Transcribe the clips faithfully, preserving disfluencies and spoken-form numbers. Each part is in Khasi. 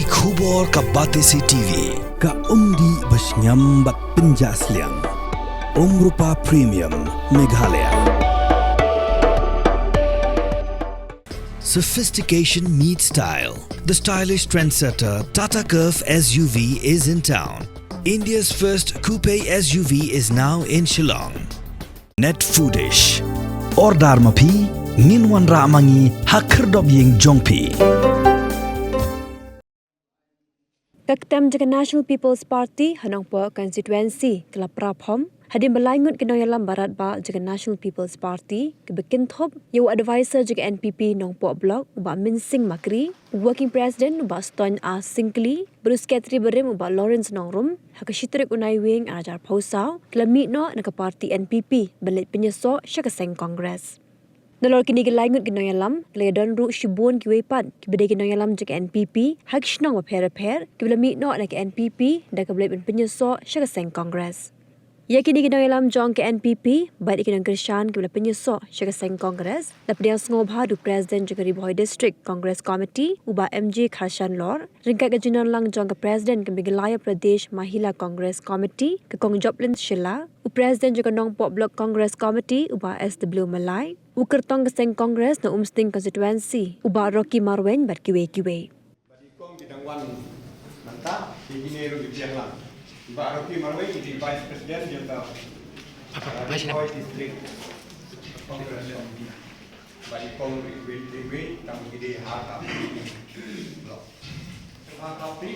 Khubor ka Batesi T V, ka umdih ba shngiam bad pynjah sliang. Umrupa Premium, Meghalaya. Sophistication meets style. The stylish trendsetter Tata Curvv S U V is in town. India's first coupe S U V is now in Shillong. Net Foodish. Order ma phi, ngin wanrah ma ngi ha khyrdop ïing jong phi. Ka ktem jong ka National People's Party ha Nongpoh Constituency ka la pra phom hadien ba lai ngut ki nongïalam baroh jong ka National People's Party kiba kynthup ïa u advisor jong ka N P P Nongpoh Block, u Bah Mynsing Makri, u Working President, u Bah Stoiñ A Syngkli, bad u Secretary barim, u Bah Lawrence Nongrum, ha ka shi tarik u Naiwieng ar hajar arphew saw, ki la mih noh na ka party N P P ban leit pynïasoh sha ka seng Congress. Nalor kine ki lai ngut ki nongïalam, ki la ïadon ruh shibun kiwei pat kiba dei ki nongïalam jong ka N P P ha ki shnong bapher bapher, kiba la mih noh na ka N P P da kaba leit ban pynïasoh sha ka seng Congress. Ïa kine ki nongïalam jong ka N P P bad ïa ki nongkyrshan kiba la pynïasoh sha ka seng Congress la pdiang sngewbha da u President jong ka Ri Bhoi District Congress Committee, u Bah M J Kharshanlor, ryngkat ka jingdon lang jong ka President ka Meghalaya Pradesh Mahila Congress Committee, ka Kong Joplin Shylla, u President jong ka Nongpoh Block Congress Committee, u Bah S W Malai, u kyrtong ka seng Congress na Umsning Constituency, u Bah Rocky Marwein, bad kiwei kiwei. Bah Dikong ki dang wan mynta, ki kine ruh ki biang lang. Bah Rocky Marwein ki dei Vice President jong ka Ri Bhoi District Congress Committee. Bah Dikong ruh ki wei, ki wei, tang ki dei ha ka block. Ha ka pi.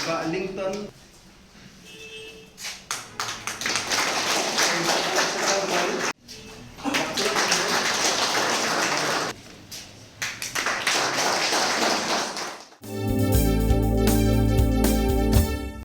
Bah Lincoln.